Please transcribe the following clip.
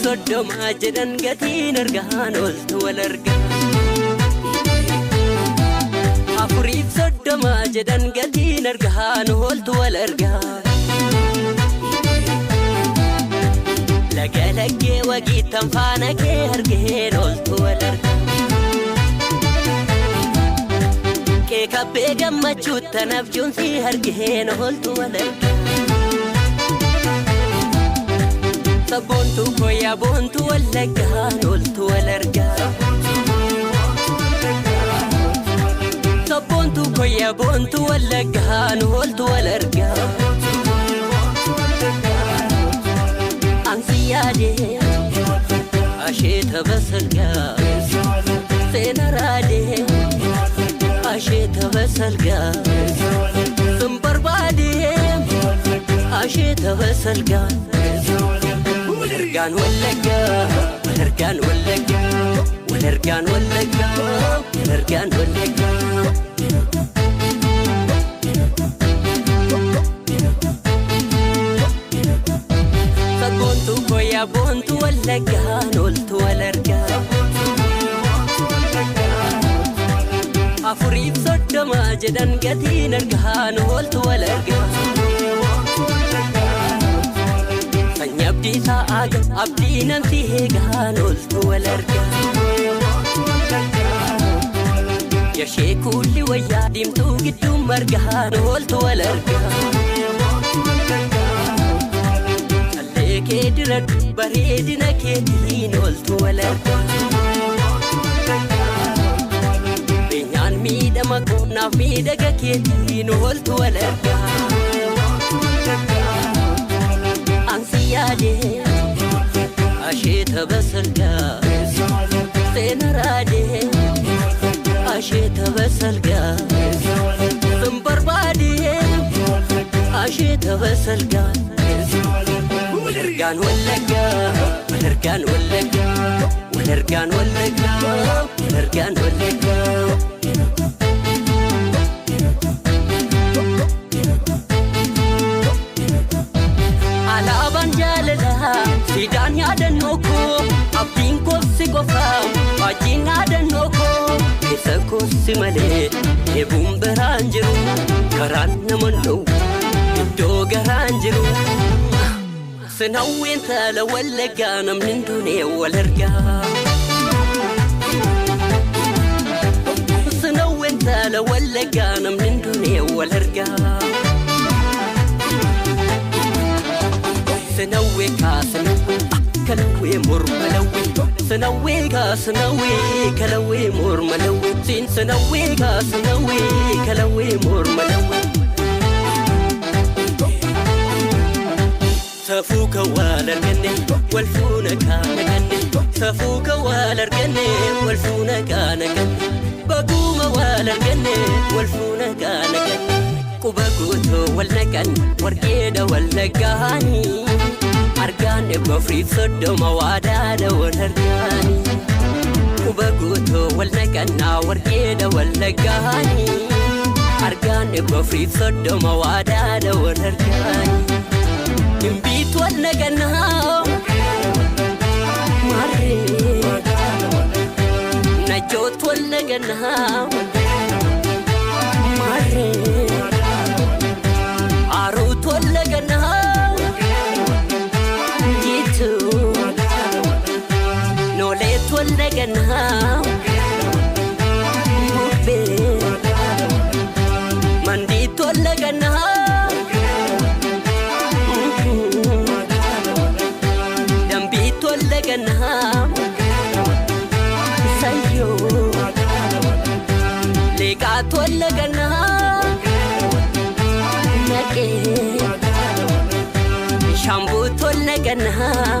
30 jedhan gatiin argaan oltu wal argaa. 34 jedhan gatiin argaan oltu wal argaa. Laga laggee wagiittan faana kee argeen oltu wal argaa. Keekabbee gammachuuttan abjuun si argeen oltu wal argaa. Sabboontuu koyyaa boontuu wallaggaan oltu wal argaa. Sabboontuu koyyaa boontuu wallaggaan oltu wal argaa. Ansi yaadee asheeta basalgaa seena raadee asheeta basalgaa sun barbaadee asheeta basalgaa. Walargaan wallaggaa walargaan wallaggaa walargaan wallaggaa walargaan wallaggaa. Sabboontuu koyyaa boontuu wallaggaan oltu wal argaa. 34 jedhan gatiin argaan oltu wal argaa. Sanyii abdii sa'aaga abdii namsi eegaan oltu wal argaa. Yashee kuulli wayyaa diimtuu gidduun margaan oltu wal argaa. Callee kee diradhu bareedina keetiin oltu wal argaa. Beenyaan miidhama qonnaaf miidhaga keetiin oltu wal argaa. Ansi yaadee asheeta basalgaa seena raadee asheeta basalgaa sun barbaadee asheeta basalgaa. Walargaan wallaggaa walargaan wallaggaa walargaan wallaggaa walargaan wallaggaa. Alaabaan jaalalaa siidaan yaadannoo koo abdiin koossi qofaa faajjiin yaadannoo koo keessa koossi malee eebuun biraan jiru karaan nama dhowwu iddoo garaan jiru. Sinawween taala wallaggaa namni hin duune wal argaa. Sinawween taala wallaggaa namni hin duune wal argaa. Sinawwee kaasinawwee kalawwee morma lawwee sinawwee kaasinawwee kalawwee morma lawwee siin sinawwee kaasinawwee kalawwee morma lawwee. Safuu kan wal arganne wal fuuna kaana ganne safuu kan wal arganne wal fuuna kaana ganne baguuma wal arganne wal fuuna kaana ganne quba guutuu wal naqan warqeedha wal naggaanii argaan 34 waadaadha wal argaanii quba guutuu wal naqannaa warqeedha wal naggaanii argaan 34 waadaadha wal argaanii. Dimbiitu wal naqannaa maarree najjootu wal naqannaa maarree Aruutu wal naqannaa jiituu nooleetu wal naqannaa bubbee mandiitu wal naqannaa. Dambiitu wal naqannaa sayyoo leeqaatu wal naqannaa naqee shambuutu wal naqannaa